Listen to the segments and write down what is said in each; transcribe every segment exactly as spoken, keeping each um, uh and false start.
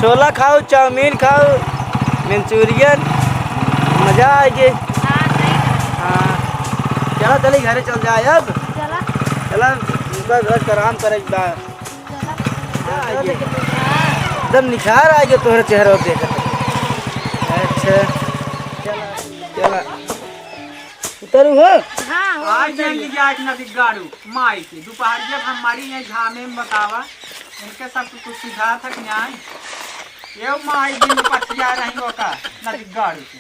छोला खाओ, चाउमीन खाओ, मंचूरियन, मजा आएगी। हाँ, सही बात। हाँ, चला, चली घरे चल जाए अब। चला। चला, ऊपर घर से आराम करे एक बार। चला। मजा आएगी। हाँ। एकदम निखार आएगी तोहरे चेहरा देख। अच्छा, चला, चला। उतरू हो? हाँ, हो आज जाएंगे। जान लिया एक नदी गाड़ू, माई के। दोपहरिया में हमारी ये घामे में बतावा, इनके सब कुछ सुझाव था कि नहीं? ये माई दिन पथिया रही होता नदी गाड़ू के।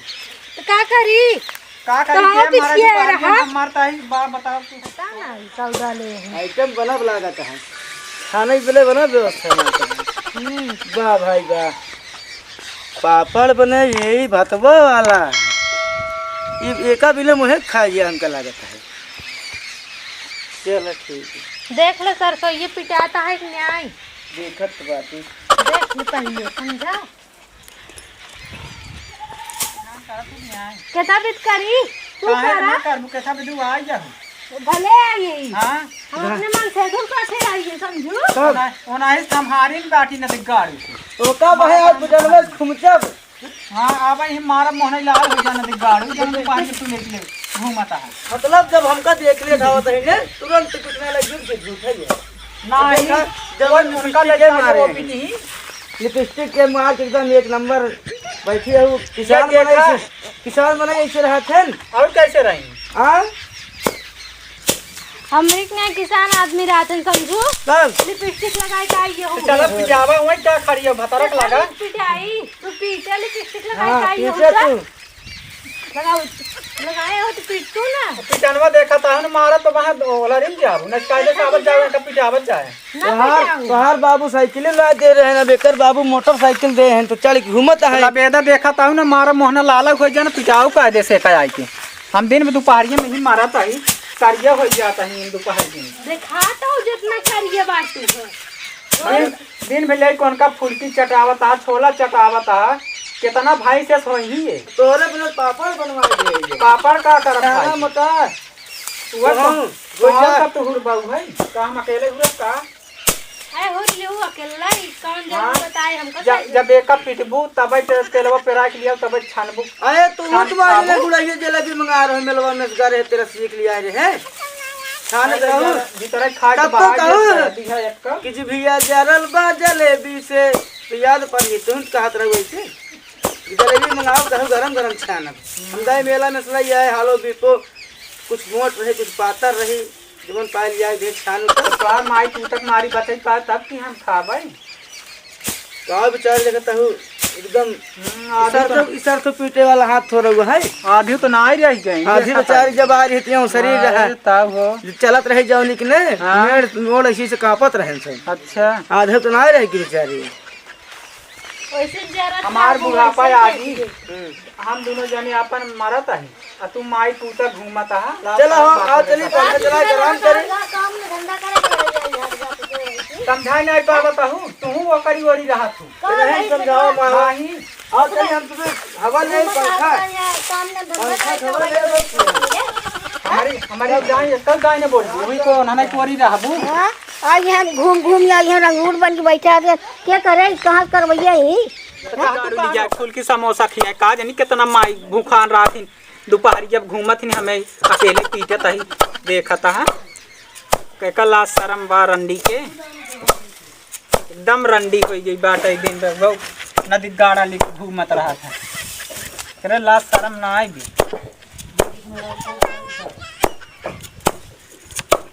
तो का करी? का करी कहाँ के मारा पिछिया दोपहरिया रहा? में मारता ही बा, बताओ तू। पता ना, ई सब डाले हैं। आइटम बनब लागत है, खाने के लिए बनब व्यवस्था ना करी। हम्म। वाह भाई वाह, पापड़ बने यही भतवा वाला, ये एका बिना मुहे खा गया हमका लागत है। चलो ठीक है। देख ले सरसों, ये पिटाता है कि नहीं? देखत बाटे। देख ले पहले, समझा? केता बित करी? तू काहे करा? ना करबू, केता बित आई जाहू। भले आई। हाँ? हम अपने मन से दूर का थे आई, समझू? तब? ओना, ओना ही संहारी न बाटी न ते गाड़ी से। ओका बहे आज बुझलवे खुमचब। हाँ, आबे ही मारा मोहन लाल हो जाना ते गाड़ी, जब बाहर के तू निकले, घूमता है। मतलब जब हमका देख ले धावत है ने, तुरंत कुछ ना लगे, झूठ है ये। नहीं, देखा, जब उनका लिपस्टिक के लड़का मारे वो हैं। भी नहीं। लिपस्टिक के मार के एकदम एक नंबर बैठी है वो। किसान ये देखा? बनाई से, किसान बनाई ऐसे रहत है न? और कैसे रही? हाँ? हमरी के यहाँ किसान आदमी रहत है, समझू? तब? लिपस्टिक लगाए के आई हो। तो चलो पिटावा, वही क्या खड़ी है, भतरक लगा। पिटाई, तू पीछे लिपस्टिक लगाए हाँ, के आई हो पीछे तो? तू। लगाओ, लगाए हो तो पीटू ना। पिटनवा देखा था ना, मारा तो वहाँ ओला रिम जाओ, न कायदे से आवत जाओ, इनका पिटावत जाए। ना तोहार, पिटाऊ। तोहार बाबू साइकिल ला दे रहे हैं, अब एकर बाबू मोटरसाइकिल दे हैं, तो चढ़ के घूमत है। लबेदा देखा था ना, मारा मोहना लाला हो जाए ना, पिटाऊ कायदे से का आई के। हम दिन में दोपहरिया में ही मारा था ही, करिया हो जाता है इन दोपहरिया में। देखा तो जितना करिया बाटी है। दिन, दिन में लइको उनका फुलकी चटावता, छोला चटावता, कितना भाई से सोई ही है। तोहरे बिना पापड़ बनवा दे। पापड़ का करब खाना भाई? मोटा। वह तो, हाँ, तो हम गोइठा। का तो हुरबाऊ है, का हम अकेले हुरब का? अरे हुर लियो अकेला ही, कौन जरूर हाँ। बताए हमको जब, कैसे? जब एक पिटबू, तब ते-, तेलवा पे राख लिया, तब छानबू। अरे तू छान उठ मार ले, खाबू। गुड़ाइए जलेबी मंगा रहे, मेलवा में से गा रहे, तेरा सीख लिया रे, हैं? छान अरे रहू। यार, भीतर खाए के तब तो बाहर कहू। जे दिया एक का। कि जिभिया जरल बा जलेबी से, तो याद पड़ी, तुम कहत रहू ऐसे। जलेबी मंगाओ, कहू गरम गरम छानब। हम गए मेला में से लई आए, हालो बीपो, कुछ मोट रही, कुछ पातर रही, जवन पाए लिया के छान उतर। तो तोहार माई तू तक मारी बचई पाए तब कि हम खाबै। का बेचारे देखत हूँ, एकदम हम्म, आधी इस तो सरसों, इस सरसों पीटे वाला हाथ थोड़ा हुआ है। आधी तो ना आई रही गई, आधी ये बेचारी खतम। जब आ रही थी, शरीर रहा। अरे, तब हो। जो चलत रहे जौनी के ने, हाँ। मेड़, मोड़ ऐसी से कांपत रहे से। अच्छा। आधे तो ना आई रही कि बेचारी। वैसे जरा हमार था, बुढ़ापा वैसे आगी। हम्म। हम दोनों जने आपन मरत है, आ तू माई पूता घूमत है। चलो, हम आज चली, पंखा चला के आराम करे। काम में धंधा करे के रह जाई, घर जाके जो है कि। समझाई नहीं पावत हूँ, तू वो करी ओरी रहत हूँ। कौन रहे नहीं समझाओ, समझाओ? माँ। नहीं। आज चली, हम तुम्हें हवा नहीं, पंखा। काम में धंधा पंखा करे के हवा रह नहीं जाई। बस। हमारी, हमारी गाय, कल गाय ने बोल दी, वही को उन्होंने कोरी रहबू। हाँ? आज यहाँ घूम घूम या यहाँ रंगूर बन के बैठा है, क्या करे, कहाँ करवैया ही? तो का गाड़ू ले जाए, फुलकी समोसा खियाए, का जानी कितना माई भूखान रात ही दोपहरी जब घूमत ही हमें अकेले पीटत ही देखत है। केकर लाज शरम बा रंडी के, एकदम रंडी हो गई बाटे। एक दिन पे वो नदी गाड़ा लेके घूमत रहा था, करे लाज शरम ना आई भी।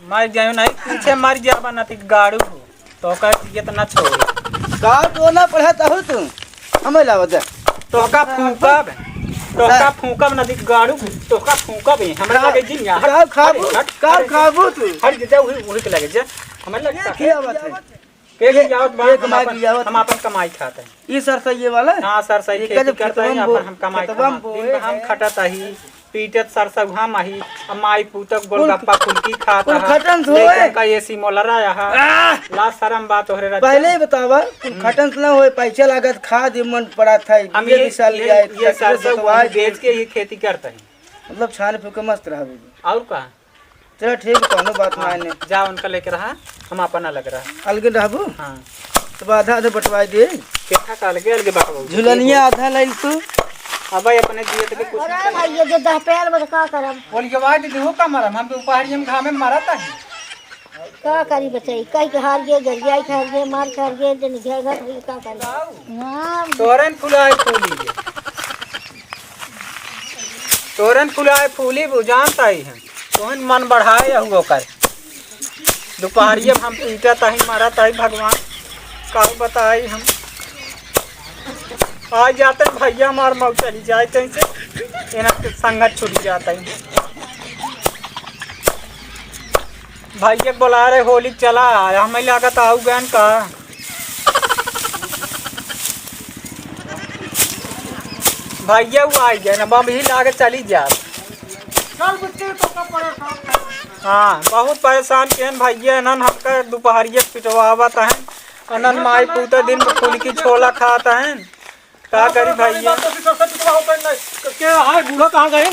मार जायो नहीं, पीछे मार जाबा ना ती गाड़ू हो। तोहका इज्जत ना छोड़े। का तो ना पढ़त हो तू? हमें लावत है। तोहका फूकब, तोहका हाँ। फूकब ना ती गाड़ू, तोहका फूकब है। हमरा का, लगे जिन यहाँ। का खाबू? अरे, हट, का अरे, खाबू तू? हट जा, वही, वही के लगे जा। हमें लगता ये है। क्या बात है? के ये, खियावत बा, ये हम कमाई अपन, खियावत हम बा। अपन कमाई खात है। ई सरसों ये वाला? हाँ, सरसों ये खेती जब करता खेतवा है, में बो-, अपन हम कमाई खेतवा में खात। दिन बोए भर हम है। खटत ही, पीटत सरसों हम ही, अब माई पूतक कुल, गोलगप्पा फुल्की खात कुल है। खटन से होए। लइकन का एसी मोलरा है। आह! लाज शरम बा तोहरे रहते। पहले ही बतावा, कुल हम्म। खटन से ना होए, पैसा लागत, खाद ये मन पड़ा था, हम ये ये, विशाल ये, लिया है, ये ट्रैक्टर सरसों जोतवाए गेहूं बेच के ये खेती करता है। मतलब छान फूके मस्त रहा बेबी। और का? चला ठीक, कौनो बात हाँ, ना है। जा उनका लेके रहा, हम अपन अलग रहा। अलगे रहबू? हाँ। तब आधा आधा बंटवाई दे। केथा का अलगे अलगे बंटवाऊ? झुलनिया आधा लइल तू। अब भाई अपने दिए तबे कुछ अरे भाई, ये जो दह पैर बस का करब? बोल के भाई दीदी हो का मरम, हम दोपहरिया में घामे में मरत है। का करी बचाई, कई के हार गए, गरियाई के हार गए, मार के हार गए, जन घर घर हुई, का करी? हाँ। तोरन फुलाए फूली। तोरन फुलाए फूली बुझान ताई हम। तोहन मन बढ़ाए अहु ओकर। दुपहरिया में हम पीटत हई, मरत हई, भगवान का बताई हम। आ जाते भैया हमार मऊ चली जाए कहीं से, एना के संगत छूट जाता है। भैया बोला रहे होली चला, हमें लागत आऊ गन का। भैया वो आई गए ना, बम ही लागे चली जा। चल बुच्ची, तो का परेशान है? हाँ, बहुत परेशान केन भैया, नन हमका दुपहरिया पिटवावत हैं, अनन माई पूता दिन में फुलकी छोला खात हैं। का करी भैया? तो फिर सबसे पिटवा होता है ना। के हाय, बूढ़ा कहाँ गए?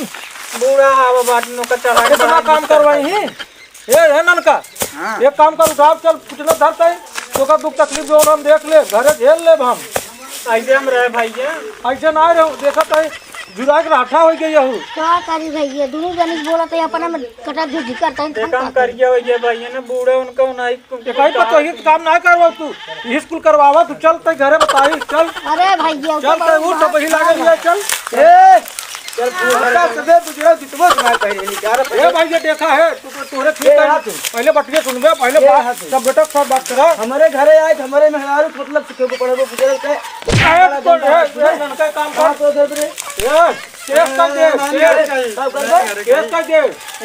बूढ़ा हवा बाटन ओकर चढ़ाई इतना काम करवाई ही। ए, ए ननका, हाँ। एक काम कर, उठाव, चल, कुछ ना धरते हैं, तो का दुख तकलीफ जो हम देख ले, घरे झेल ले हम। ऐसे हम रहे भैया। ऐसे ना रहो, देखत है, जुराई के राठा हो गई हूँ। का करी भैया, दोनों जनी बोलत है, अपना में कटा झुझी करता है, देखा हम करिया हो गया भैया ना, बूढ़ा उनका नहीं, एक ही पर तो ही काम ना करवा तू, स्कूल करवावा तू, चल ते घरे बताई, चल। अरे भैया, चल ते उठ, वही लागल है, चल। ए, चल, बूढ़ा सबे बुजुर्ग जितबो सुनाई पहले नहीं, जा रहा ए भाई, ये देखा है, तू तो तोरे ठीक ए, है। हाथ। पहले बतिया सुनबे, पहले ए, बात, हाथ। सब बेटा, सब बात करा। हमारे घरे आए, हमारे मेहरारू, मतलब, सिखे को पड़े, वो बुजुर्ग के। ए, तो, ए, ए, ननका काम कर। हाथ तो दे दे। ए, केस कर दे, ए, केस। ननका काम कर। केस कर दे।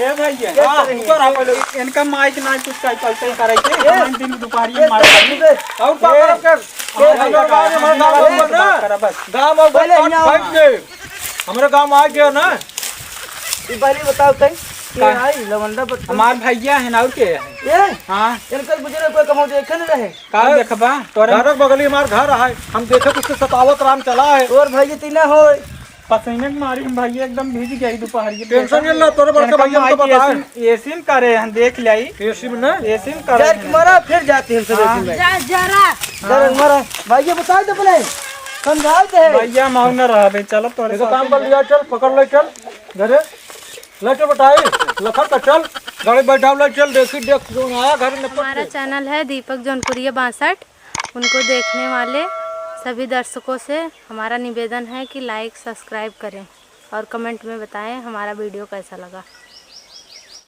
ए भैया। केस हाँ, करेंगे। ऊपर आ पहले। इनका माइक ना कुछ कहीं पलटे करे के, ए, हम दिन दुपहरिया केस मार कर दे। और का ए, करब कर? ए, हमारे गाँव में, हमारे गाँव में ना। बात करा बस। गाँव में पहले बात यहाँ फेंक दे। हमरे गाँव में आ गया ना। ई बारी बताओ तई, के का? आई लवंडा बच्चा? हमार भैया है ना, और के है? ये? हाँ। इनकर बुजुर्ग कोई कमो देखे न रहे। का देखबा? तोरे घरक बगली हमार घर है, हम देखे कुछ सतावत राम चला है। और भाई इतना होय। पसीने के मारी हम भैया एकदम भीज गई दोपहर के। टेंशन नहीं ला, तोरे बड़का इनका भैया हम तो माई बताए। एसी में करे हैं, देख लाई। एसी में ना? एसी में करे यार, हैं। मरा फिर जाते हैं सब हाँ। एसी में। जा, जरा। जरा मरा। भैया बताए तो पहले, समझाए थे। भैया हम और ना रहबे, चलो तोरे देखो साथ काम कर लिया, चल पकड़ ले, चल। घरे, ले चल बेटा, ए, लखन का चल, गाड़ी बैठाओ, ले चल, देखी, देख, जो आया घर में हमारा पटके। चैनल है दीपक जौनपुरिया बासठ। उनको देखने वाले सभी दर्शकों से हमारा निवेदन है कि लाइक, सब्सक्राइब करें और कमेंट में बताएं हमारा वीडियो कैसा लगा।